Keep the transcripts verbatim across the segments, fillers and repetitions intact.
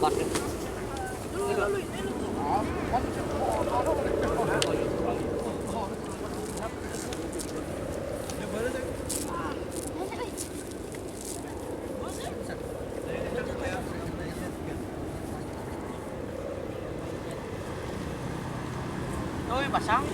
Ôi, pasang.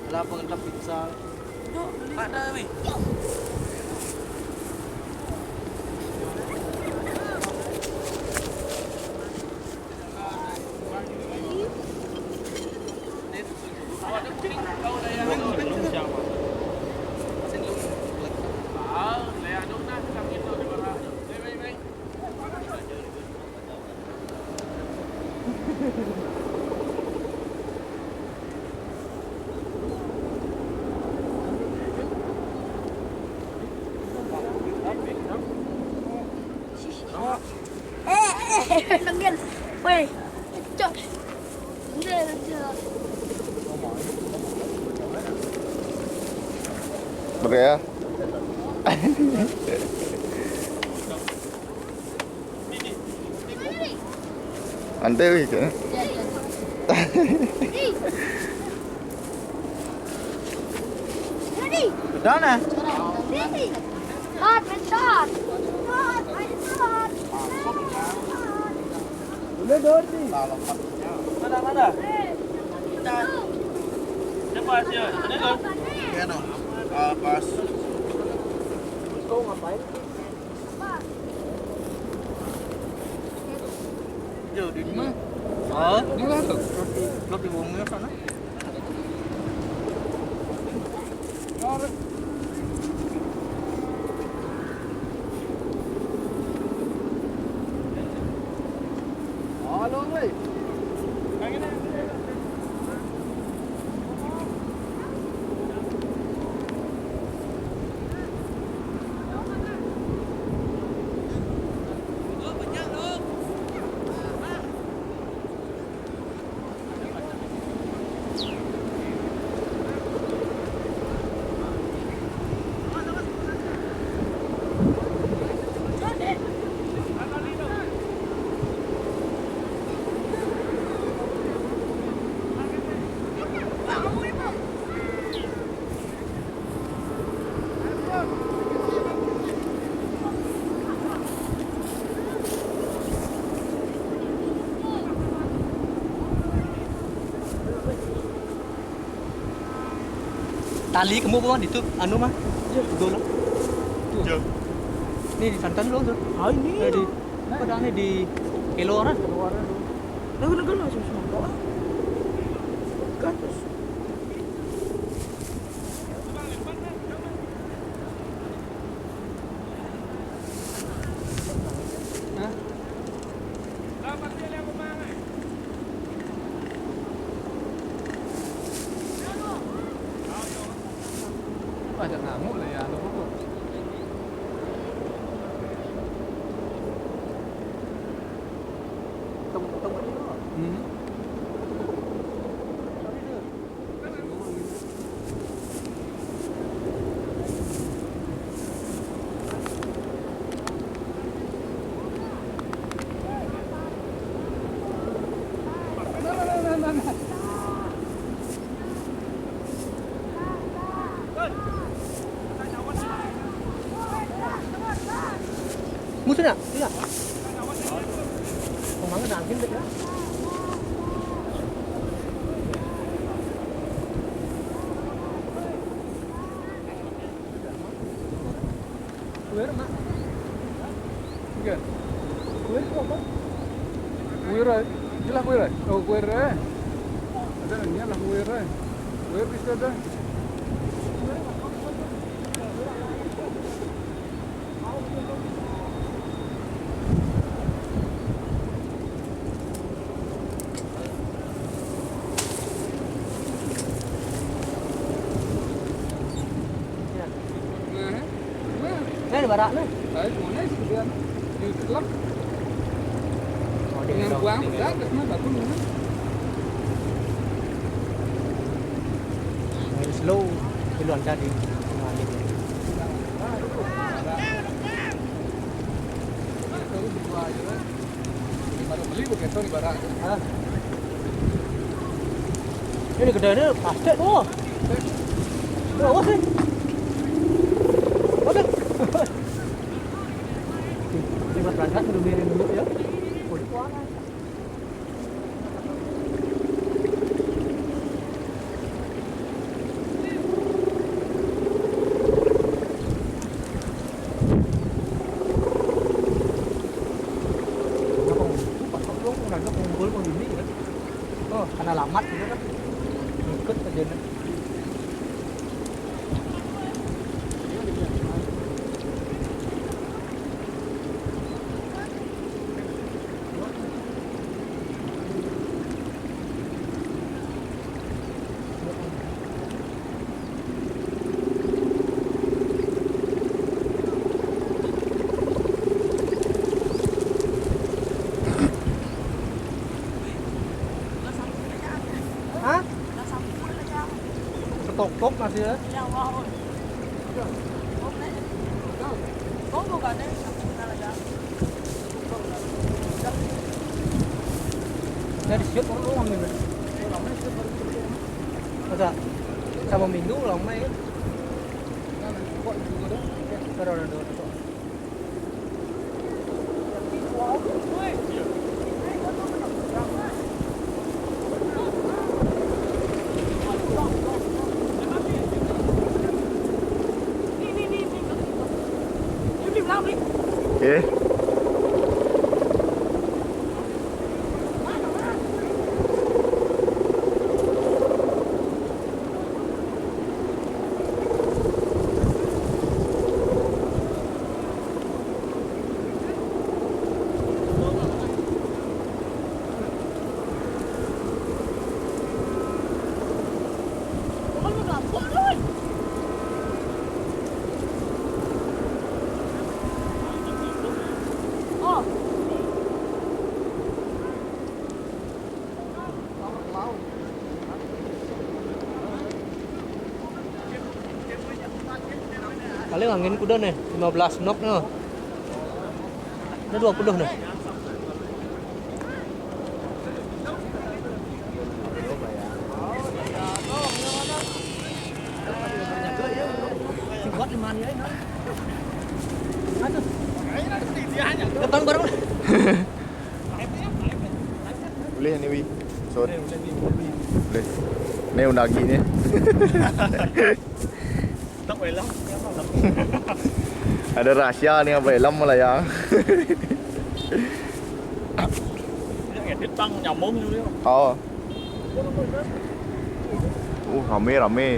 Wala pang tapit sa... Ada, wi. Eh, eh, eh, lagi. Woi, cok. Udah, udah. Oke ya. Ante, wih, kayaknya. Udah, nah. Hot, hot. Udah, Dordi. Mana, mana? Cepat, ya. Ini, loh. Iya, no. Ah, pas. Kau ngapain? Jauh di mana? Oh, ini lah tuh. Lo di bawahnya sana. Halo, weh. Tali kamu apa, Bang? Itu anu, mah? Iya. Dulu. Tuh. Iya. Ini di santan dulu tuh. Ah, ini. Eh, di, apa dah ini, di keluaran? Keluaran. Lagu-lagu langsung semua. Kan terus. Hah? Ada ngamuk lah ya, anu pokok. Tunggu, tunggu dulu. Hmm. Musuh nak? Iya. Pemangga nangkin deh, ya. Kuir, Mak. Iya. Kuir itu apa? Kuir, eh. Inilah kuir, eh. Oh, kuir, eh. Ada namanya lah kuir, eh. Kuir bisa ada. Nah, di barak nih. Saya cuma nih sekian. Di klub. Oh, di yang klub. Buang, udah, terus mah bagus, mana? Nah, slow, duluan tadi. Nah, gitu. Nah, itu. Nah, itu. Nah, itu dua aja, kan. Baru beli begitu di barak. Hah? Ini gedenya plastik tuh. Ini awas nih. Waduh. Ini buat berangkat, udah miring dulu ya. Kulit warna. Oh, karena lamat gitu kan. Ikut aja nih. Hah? Ketok-tok masih ya? Dari siap orang doang nih. Masa sama minggu orang main. Kan orang dua. Eh. Paling angin kuda nih, lima belas knot nih. Ini dua puluh nih. Kuat lima nih, ya. Aduh. Depan bareng. Boleh ni, Wi. Sorry. Boleh. Ni unagi ni. Tak boleh lah. Ada rahsia ni, apa, helm lah ya. Nak edit, bang, nyambung dulu. Oh. Uh, rame, rame.